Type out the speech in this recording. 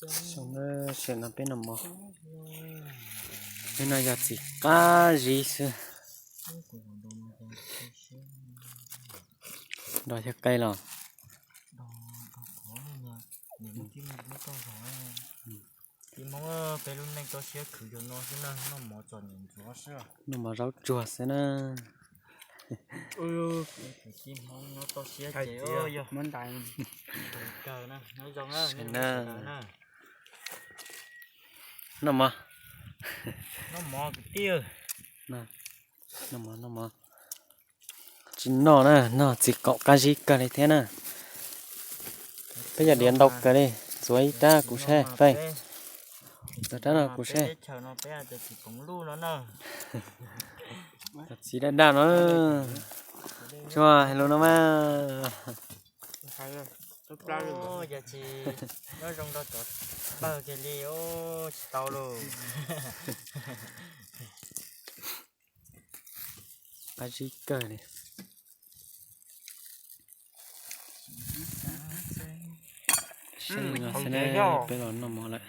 Zoo na, tam no peb noj mov. Peb no yog txiv qab zib xwb. Nrog yawg qe los. Txiv Hmoob, peb lub neej toj siab khwv yog no xwb na, noj mov txom nyem ntxuav xwb. Noj mov zaub tsuag xwb na. Txiv Hmoob nyob toj siab ces yog muab ntais kawg na, nyob zoo na, noj mov. Noj mov kwv tij. Noj mov, noj mov. Tsis noj na, noj txiv qaub qab zib kawg li thiab na. Peb yog diav ntau kawg li, ntxuav ib rab kuv saib, peb ntxuav rab no kuv saib. Cov txiv daj daj no, tsuag hais lus no mas. Yog tsis nyob zoo rau cov pawg kiag li, tsis tau lauj. Qab zib kawg li. Saib no xwb na, peb los noj mov lawm.